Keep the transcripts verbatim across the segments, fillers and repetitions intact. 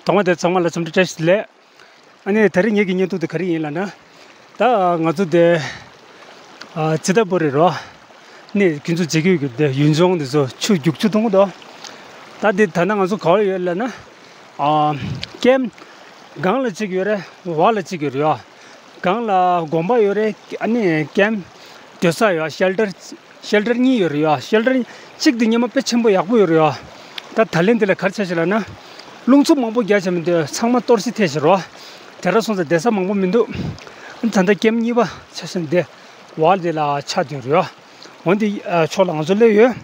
ཚང་མ་དེ་ཚང་མ་ལ་འཚམས་འདྲི་བཀྲ་ཤིས་བདེ་ལེགས། ཨ་ནི་ད་རེས་ངེད་ཀྱི་བརྙན་ཐུང་དེ་ག་རེ་ཡིན་ལབ་ན། ད་ང་ཚོ་དེ་ཨ་ཙི་ཏ་པུ་རི་རོ། ནས་ཁྱོད་ཚོ་མཇལ་རྒྱུ་ཡོད་དེ་ཡུལ་ལྗོངས་དེ་ཚོ་ཆུ་རྒྱུག་ཆུ་འཐུང་གི་འདུག་ད་དེ་ད་ལྟ་ང་ཚོ་ག་པར་ཡོད་ལབ་ན། ཨ་ཀེམ་སྒང་ལ་གཅིག་ཡོད་རེད། བར་ལ་གཅིག་ཡོད་རེད་ཡ། སྒང་ལ་དགོན་པ་ཡོད་རེད། ཨ་ནི་ཀེམ་སྡོད་ས་ཡོད། ཤེལ་ཊར་ཤེལ་ཊར་གཉིས་ཡོད་རེད་ཡ། ཤེལ་ཊར་གཅིག་དེ་སྔོན་མ་དཔེ་ཆེན་པོ་ཡག་པོ་ཡོད་རེད་ཡ། ད་ད་ལན་དེ་ལ་ག་རེ་ཆགས་ཤག་ལབ་ན། རླུང་འཚུབ་མང་པོ་རྒྱག་བྱས་མི་འདུག་ཚང་མ་གཏོར་བཤིག་ཐེབས་ཤག་རོ། དེ་འདྲ་སོང་ཙང་བསྡད་ས་མང་པོ་མི་འདུག་ད་ལྟ་ཀེམ་གཉིས་པ་ཆ་བཞག་ན་དེ་བར་དེ་ལ་ཆགས་བསྡད་རེད་ཡ། འོན་ཏེ་ཕྱོགས་ལ་ང་ཚོ་སླེབས་ཡོད།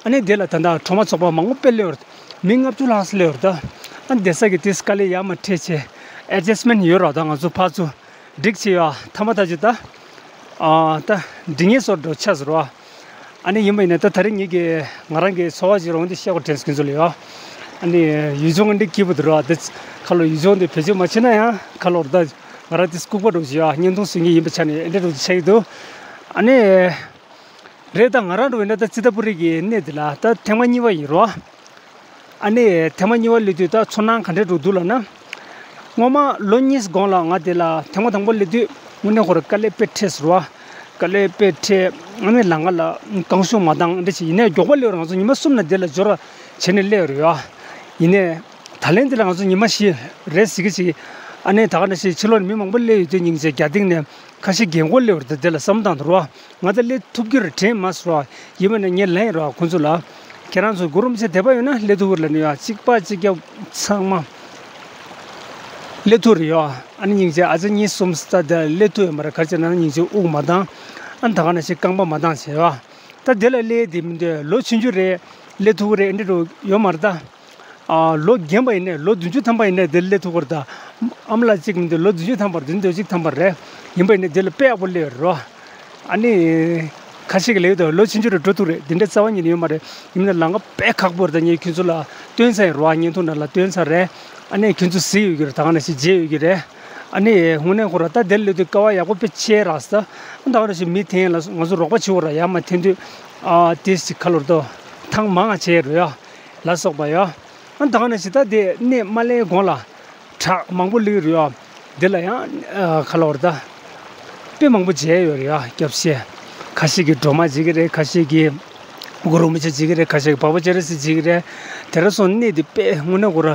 ཨ་ནི་དེ་ལ་ད་ལྟ་གྲོང་པ་ཚོགས་པ་མང་པོ་དཔེ་སླེབས་ཡོད་རེད། མི་ལྔ་བཅུ་ལྷག་ཙམ་སླེབས་ཡོད་རེད་ད། ཨ་ནི་བསྡད་ས་གི་དེ་དཀའ་ལས་ཡར་མར་འཕྲད་བྱས་ཨེ་ཇེ་སི་མེན་ཊི་ཡོད་རེད་ད། ང་ཚོ་ཕར་ཚུར་སྒྲིག་བྱས་ཡ་ཐ་མ་ད་ཅི་ད། ཨ་ད་འགྲིག་ངེས་བཟོ་འདྲ་ཆགས་ཟེར་བ། ཨ་ནི་ཡིན་པ་ཡིན་ན་ད་ད་རེས་ངེད་ཀྱི་ང་རང་གི་ཚོར་བ་ཅིག་རང་འདི་བཤད་དགོས་དྲན་སོང་ཁྱོད་ཚོ་ལ་ཡ། ཨ་ནི་ཡུལ་ལྗོངས་འདི་སྐྱིད་པོ་འདུག་ར། འདི་ཁ་ལོ་ཡུལ་ལྗོངས་འདི་བེད་སྤྱོད་མ་བྱས་ན་ཡང་ཁ་ལོ་ར་ད་ང་རང་འདི་ལྐུགས་པ་འདྲ་ཅིག་ཡ་བརྙན་ཐུང་བཟོ་མཁན་ཡིན་པའི་ཆ་ནས་ཨེ་འདྲ་འདྲ་ཅིག་ཆགས་ཀྱི་འདུག་ཨ་ནི། རེད་ད། ང་རང་འདྲ་བོ་ཡིན་ན་ད་ཙི་ཏ་པུ་རི་གི་གནས་འདི་ལ་ད་ཐེངས་མ་གཉིས་པ་ཡིན་རོ། ཨ་ནི་ཐེངས་མ་གཉིས་པ་སླེབས་དུས་ད་ཚོར་སྣང་ག་འདྲ་འདྲ་འདུག་ལབ་ན། སྔོན་མ་ལོ་གཉིས་གོང་ལ་ང་དེ་ལ་ཐེངས་མ་དང་པོ་སླེབས་དུས་དངོས་གནས་ཁོ་རང་དཀའ་ལས་དཔེ་འཕྲད་ཟེར་བ། དཀའ་ལས་དཔེ་འཕྲད། ཨ་ནི་ལམ་ཁ་ལ་རྐང་ཤུགས་མ་འདང་འདྲ་ཞིག་ཡིན་ནའི་མགྱོགས་པ་སླེབས་ར། ང་ཚོ་ཉི་མ་གསུམ་ན་དེ་ལ་འབྱོར་བ་བྱས་ནས་སླེབས་རེད་ཡ། ཡིན་ནའི་ད་ལན་དེ་ལ་ང་ཚོ་ཉི་མ་བཞི་རེད་ཟེར་གི་ཅིག་ཨ་ནི་ད་ག་ནང་བཞིན་ཕྱི་ལོགས་ནས་མི་མང་པོ་སླེབས་ཡོད་དུས་སྙིང་རྗེ་རྒྱ་སྟེང་ནས་ཁ་ཤས་རྒན་གོག་སླེབས་རེད་ད། དེ་ལ་བསམ་བློ་བཏང་འདུག་རོ། ང་ད་སླེབས་ཐུབ་ཀྱི་རེད་དྲན་མ་སོང་ར། ཡིན་པ་ན་ངས་ལན་རོ་ཁོང་ཚོ་ལ། ཁྱེད་རང་ཚོ་གུ་རུ་མི་ཆེ་དད་པ་ཡོད་ན་སླེབས་ཐུབ་ཀྱི་རེད་ལབ་ནས་ཡ། གཅིག་པ་གཅིག་རྐྱང་ཚང་མ་སླེབས་ཐུབ་རེད་ཡ། ཨ་ནི་སྙིང་རྗེ་ཨ་ཅག་གཉིས་གསུམ་ས་དེ་སླེབས་ཐུབ་ཡོད་མ་རེད། ག་རེ་བྱས་ན་སྙིང་རྗེ་དབུགས་མ་འདང་། ཨ་ནི་ད་ག་ནང་བཞིན་རྐང་པ་མ་འདང་བྱས་ཡ། ད་དེ་ལ་སླེབས་དེ་མི་འདོད་ལོ་ཆུང་ཆུང་རེད། སླེབས་ཐུབ་ཀྱི་རེད་འདི་འདྲ་ཡོད་མ་རེད་ད། ཨ་ལོ་རྒན་པ་ཡིན་ནའི་ལོ་བདུན་ཅུ་ཐམ་པ་ཡིན་ནའི་དེ་སླེབས་ཐུབ་ཀྱི་རེད་ད། ཨ་མ་ལགས་གཅིག་མི་འདུག་ལོ་བདུན་ཅུ་ཐམ་པ་རེད། བདུན་ཅུ་དོན་གཅིག་ཐམ་པ་རེད། ཡིན་པ་ཡིན་ནའི་དེ་ལ་དཔེ་ཡག་པོ་སླེབས་ཡོད་རེད་རོ། ཨ་ནི། ཁ་ཤས་ཀྱིས་ལབ་ཡོད་དོ། ལོ་ཆུང་ཆུང་རེད་འགྲོ་ཐུབ་རེད། འདི་འདྲའི་རྩ་བ་ཉིད་ནས་ཡོད་མ་རེད། ཡིན་ན་ལམ་ཁ་དཔེ་ཁག་པོ་རེད་ད། ངས་ཁྱོད་ཚོ་ལ་སྟོན་ཚར་ཡིན་རོ། བརྙན་ཐུང་ནང་ལ་སྟོན་ཚར་རེད། ཨ་ནི་ཁྱོད་ཚོ་གཟིགས་ཡོད་ཀྱི་རེད། ད་ག་ནང་བཞིན་མཇལ་ཡོད་ཀྱི་རེད། ཨ་ནི་དངོས་གནས་ཁོ་ར་ད་དེ་སླེབས་དུས་ཀ་བ་ཡག་པོ་དཔེ་ཆེ་རག་ས། ད་ག་ནང་བཞིན་མི་འཐེན་ལ་ང་ཚོ་རོགས་པ་བྱེད་འོ་ར། ཡར་མར་འཐེན་དུས་ཨ་དེ་ཞིག་ཁ་ལོར་དོ་ཐང་མང་ང་བྱས་རོ་ཡ། ལ་སོགས་པ་ཡ། ཨ་ད་ག་ནང་བཞིན་ད་དེ་གནས་མ་སླེབས་གོང་ལ། བྲག་མང་པོ་སླེབས་རེད་ཡ། འདི་ལ་ཡང་ཨ་ག་ལབ་རེད་ད། དཔེ་མང་པོ་མཇལ་ཡོད་རེད་ཡ། སྐྱབས་ཤེས། ཁ་ཤས་ཀྱིས་སྒྲོལ་མ་བྱེད་ཀྱི་རེད། ཁ་ཤས་ཀྱིས་གུ་རུ་མི་ཆེ་བྱེད་ཀྱི་རེད། ཁ་ཤས་ཀྱིས་འཕགས་པ་སྤྱན་རས་གཟིགས་བྱེད་ཀྱི་རེད། དེ་འདྲ་སོང་གནས་འདི་དཔེ་དངོས་གནས་ཁོ་ར་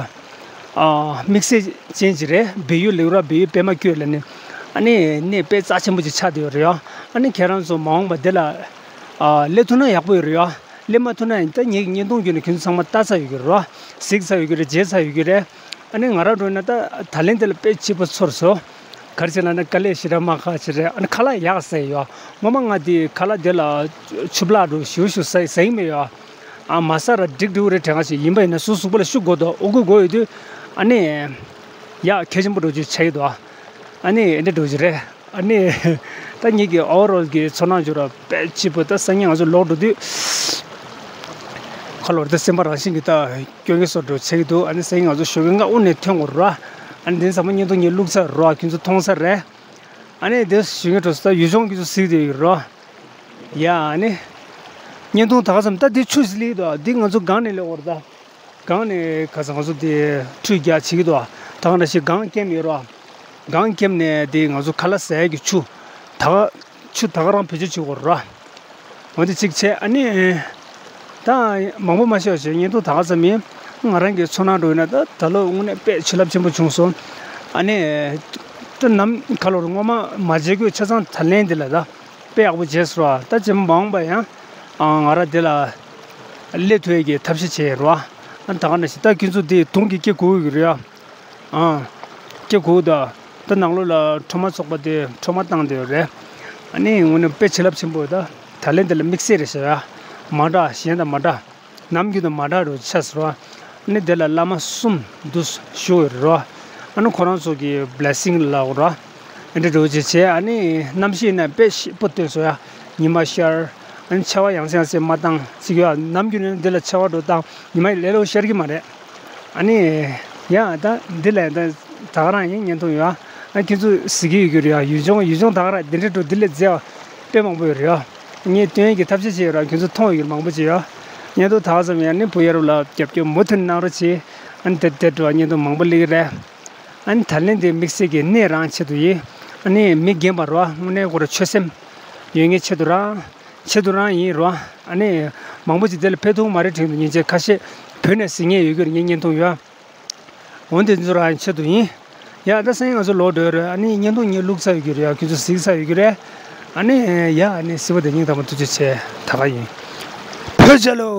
ཨ་དམིགས་བསལ་ཅན་ཅིག་རེད། བལ་ཡུལ་ལ་ཡོད་ར། བལ་ཡུལ་པད་མ་ཁྱོད་ལ་ནི་ཨ་ནི་གནས་དཔེ་རྩ་ཆེན་པོ་ཅིག་ཆགས་བསྡད་ཡོད་རེད་ཡ། ཨ་ནི་ཁྱེད་རང་ཚོ་མ་འོངས་པ་འདི་ལ་ཨ་སླེབས་ཐུབ་ན་ཡག་པོ་ཡོད་རེད་ཡ། སླེབས་མ་ཐུབ་ན་ཡང་ད་ངེད་ཀྱི་བརྙན་ཐུང་བརྒྱུད་ནས་ཁྱོད་ཚོ་ཚང་མ་ལྟ་ཚར་ཡོད་ཀྱི་རེད་རོ། གཟིགས་ཚར་ཡོད་ཀྱི་རེད། མཇལ་ཚར་ཡོད་ཀྱི་རེད། ཨ་ནི་ང་རང་འགྲོ་ན་ད་ད་ལན་དེ་ལ་དཔེ་སྐྱིད་པོ་ཚོར་སོང་། ག་རེ་བྱས་ན་ནི་དཀའ་ལས་ཞེ་དྲག་མ་ཁག་ཅིག་རེད། ཨ་ནི་ཁ་ལག་ཡག་ཟས་ཡོད། སྔོན་མ་ང་དེ་ཁ་ལག་དེ་ལ་ཆུ་བླག་འགྲོ་ཞུ་ཞུ་ཟ་ཟ་ཡི་མེད་ཡོད། ཨ་མ་ཟ་ར་འགྲིག་འགྲིག་རེད་དྲན་ག་ཞིག་ཡིན་པ་ཡིན་ན་སོ་སོ་གཟུགས་པོ་ལ་ཤུགས་དགོས་འདུག་ཨོ་དགོས་དགོས་ཡོད་དུས་ཨ་ནི་ཡག་གལ་ཆེན་པོ་འགྲོ་རྒྱུ་ཆགས་ཀྱི་འདུག་ཨ་ནི་འདི་འགྲོ་རྒྱུ་རེད། ཨ་ནི། ད་ངེད་ཀྱི་ཨོ་བར་ཨོལ་གྱི་ཚོར་སྣང་བརྗོད་ར་དཔེ་སྐྱིད་པོ། ད་སང་ཉིན་ང་ཚོ་ལོག་འགྲོ་དུས། ཁ་ལོར་ད་སེམས་པ་རང་བཞིན་གྱིས་ད་སྐྱོ་ངལ་སོགས་འགྲོ་ཆགས་ཀྱི་འདུག་ཨ་ནི་སང་ཉིན་ང་ཚོ་ཞོགས་ཀས་སྔ་དབུ་ནས་ཐོན་དགོས་ར། ཨ་ནི་དེ་ཚང་མ་བརྙན་ཐུང་ངས་བླུགས་ཚར་ར། ཁྱོད་ཚོ་མཐོང་ཚར་རེད། ཨ་ནི་དེ་ཞོགས་ཀས་འགྲོ་ས་ད་ཡུལ་ལྗོངས་ཁྱོད་ཚོ་གཟིགས་བསྡད་ཡོད་ར། ཡ་ཨ་ནི། བརྙན་ཐུང་ད་ག་ཙམ་ད་འདི་ཆུ་ཟིག་སླེབས་འདུག་འདི་ང་ཚོ་སྒང་ནས་སླེབས་འོར་ད། སྒང་ནས་ཁ་སང་ང་ཚོ་དེ་ཁྲུས་རྒྱག་བྱེད་ཀྱི་འདུག་ད་ག་ནང་བཞིན་སྒང་ཀེམ་ཡོད་རོགས། སྒང་ཀེམ་ནས་དེ་ང་ཚོ་ཁ་ལག་ཟ་ཡག་གི་ཆུ། ད་ག་ཆུ་ད་ག་རང་བེད་སྤྱོད་བྱེད་དགོས་རོགས། འོ་དེ་གཅིག་བྱས། ཨ་ནི། ད་མང་པོ་མ་བཤད་བྱས་བརྙན་ཐུང་ད་ག་ཙམ་ཡིན། ང་རང་གི་ཚོར་སྣང་འགྲོ་ཡིན་ན་ད་ད་ལོ་དངོས་གནས་དཔེ་བྱིན་རླབས་ཆེན་པོ་བྱུང་སོང་། ཨ་ནི། ད་ནམ་ཁ་ལོར་སྔོན་མ་མ་མཇལ་གོ་ཆ་ཚང་ད་ལན་འདི་ལ་ད། དཔེ་ཡག་པོ་བྱས་སོང་ར། ད་རྗེས་མ་མ་འོངས་པ་ཡང་ཨ་ང་རང་འདི་ལ་སླེབས་ཐུབ་ཡས་ཀྱི་ཐབས་ཤེས་བྱས་ར། ཨ་ད་ག་ནང་བཞིན་ད་ཁྱོད་ཚོ་འདི་དུང་གི་སྐེ་གོ་གི་རེད་ཨ། ཨ་སྐེ་གོ་ད། ད་ནང་ལོགས་ལ་ཁྲོམ་མ་ཚོགས་པ་དེ་ཁྲོམ་མ་བཏང་བསྡད་ཡོད་རེད། ཨ་ནི་དངོས་གནས་དཔེ་བྱིན་རླབས་ཆེན་པོ། ད་ད་ལན་འདི་ལ་དམིགས་བསལ་རེད་ཤག་ཡ། མ་འདྲ་གཞན་དང་མ་འདྲ། ནམ་རྒྱུན་དང་མ་འདྲ་རུ་ཆགས་སོང་། ཨ་ནི་དེ་ལ་བླ་མ་གསུམ་འདུ་བཞུགས་ཡོད་རེད། ཨ་ནི་ཁོ་རང་ཚོ་གི་བླེ་སིང་ལབ་ར། ཨ་འདྲ་འདྲ་བོ་ཅིག་བྱས། ཨ་ནི་གནམ་གཤིས་ན་དཔེ་ཞིབ་པོ་སྟོན་སོང་ཡ། ཉི་མ་ཤར། ཨ་ནི་ཆར་པ་ཡང་སེ་ཡང་སེ་མ་བཏང་ཅིག་ཡ། ནམ་རྒྱུན་ནི་འདི་ལ་ཆར་པ་འགྲོ་བཏང་ཉི་མ་ལས་སླ་པོ་ཤར་གི་མ་རེད། ཨ་ནི་ཡ་ད་འདི་ལ་ད་ད་ག་རང་ཡིན་བརྙན་ཐུང་ཡོད་ཨ། ཨ་ཁྱེད་ཚོ་གཟིགས་ཀྱི་ཡོད་ཀྱི་རེད་ཡ། ཡུལ་ལྗོངས་ཡུལ་ལྗོངས་ད་ག་རང་འདི་འདྲ་འགྲོ་འདི་ལས་མཛེས་པ་དཔེ་མང་པོ་ཡོད་རེད་ཡ། ངས་སྟོན་ཡས་ཀྱི་ཐབས་ཤེས་བྱས་ཡོད་ར། ཁྱོད་ཚོ་མཐོང་ཡོད་ཀྱི་མང་པོ་ཅིག་ཡོད། བརྙན་ཐུང་ད་ག་ཙམ་ཡིན། ཨ་ནི་བུ་ཡ་རབས་ལ་རྒྱབ་སྐྱོར་མུ་མཐུད་གནང་རོགས་གྱིས། ཨ་ནི་དེ་དེ་འདྲ་བ་བརྙན་ཐུང་མང་པོ་སླེབས་ཀྱི་རེད། ཨ་ནི་ད་ལན་དེ་དམིགས་བསལ་གྱི་གནས་རང་ཆེད་དུ་ཡིན། ཨ་ནི་མི་རྒན་པ་རོ་དངོས་གནས་ཁོ་ར་ཆོད་སེམས་ཡོད་མཁན་ཆེད་དུ་རང་ཆེད་དུ་རང་ཡིན་རོ། ཨ་ནི་མང་པོ་ཅིག་དེ་ལ་ཕེབས་ཐུབ་མ་རེད་དྲན་འདུག་སྙིང་རྗེ། ཁ་ཤས་བོད་ནས་གཟིགས་མཁན་ཡོད་ཀྱི་རེད། ངའི་བརྙན་ཐུང་ཡོད། འོན་ཏེ་འདི་ཚོ་རང་ཆེད་དུ་ཡིན། ཡ་ད་སང་ཉིན་ང་ཚོ་ལོག་འགྲོ་ཡོད་རེད། ཨ་ནི་བརྙན་ཐུང་གཉིས་བླུགས་ཚར་ཡོད་ཀྱི་རེད། ཡ་ཁྱོད་ཚོ་གཟིགས་ཚར་ཡོད་ཀྱི་རེད། ཨ་ནི་ཡ་ཨ་ནི་གཟིགས་པ་དེ་སྙིང་ཐག་པ་ཐུགས་རྗེ་ཆེ། ད་ག་ཡིན། བོད་རྒྱལ་ལོ།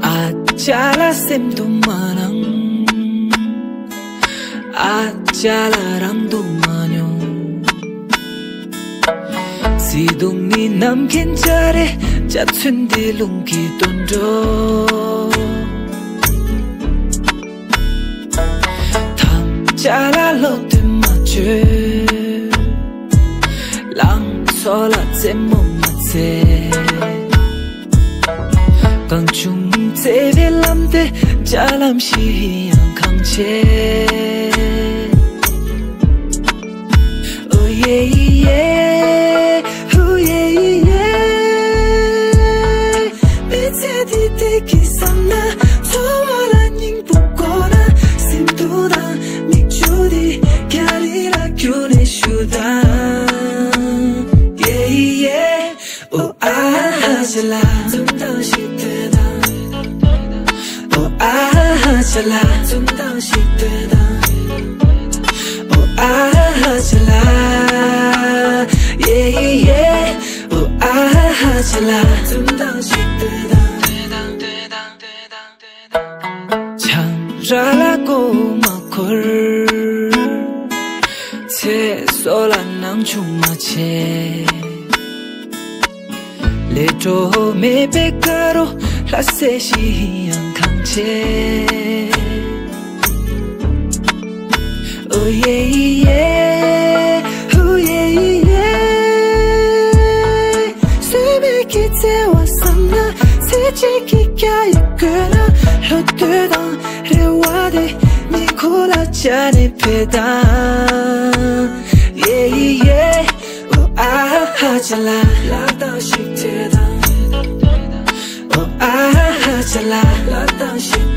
ཨ་ཅག་ལ་སེམས་སྡུག་མ་གནང་། ཨ་ཅག་ལ་རང་སྡུག་མ་མྱོང་། བརྩེ་དུང་ནི་ནམ་མཁའི་འཇའ་རིས། འཇའ་ཚོན་འདི་རླུང་གིས་བཏོན་འགྲོ། ཐམས་ཅད་ལ་བློ་གཏད་མ་བྱོས། ལང་ཚོ་ལ་རྩེད་མོ་མ་རྩེ། གང་བྱུང་བརྩེ་བའི་ལམ་དེ་རྒྱ་ལམ་ཞིག་ཡང་གང་ཆེ། ཨོ་ཡེ་ཡེ། ཨོ་ཡེ་ཡེ། མི་ཚེ་འདི་བདེ་སྐྱིད་བསམ་ན། འཚོ་བ་ལ་སྙིང་པོ་དགོས་ན། སེམས་སྡུག་དང་མིག་ཆུ་འདི་རྒྱ་རི་ལ་བསྐྱུར་ནས་བཞུགས་དང་། ཡེ་ཡེ། ཨོ་ཨ་ཧ་ཅ་ལ། འཛུམ་མདངས་ཤིག་སྟོན་དང་། ཨོ་ཨ་ཧ་ཅ་ལ། འཛུམ་མདངས་ཤིག་སྟོན་དང་། ཨོ་ཨ་ཧ་ཅ་ལ། ཡེ་ཡེ། ཨོ་ཨ་ཧ་ཅ་ལ། འཛུམ་མདངས་ཤིག་སྟོན་དང་། ཆང་རག་ལ་མགོ་མ་འཁོར། ཚེ་སྲོག་ལ་སྣང་ཆུང་མ་བྱེད། ལས་འཕྲོ་མེད་པའི་དགའ་རོགས་ལྷ་སྲས་ཤིག་ཡང་གང་ཆེ། ཨོ་ཡེ་ཡེ། ཨོ་ཡེ་ཡེ། བཟོད་མེད་ཀྱི་བརྩེ་བ་བསམ་ན། ཚེ་གཅིག་གི་རྒྱ་ཡི་བཀོད་ན། བློ་གཏད་དང་རེ་བ་དེ་ཉིད་ཁོ་ལ་བཅར་ནས་ཕེབས་དང་། ཡེ་ཡེ། ཨོ་ཨ་ཧ་ཅ་ལ། ལག་རྟགས་ཤིག་སྤྲད་དང་། ཨོ་ཨ་ཧ་ཅ་ལ། ལག་རྟགས་ཤིག་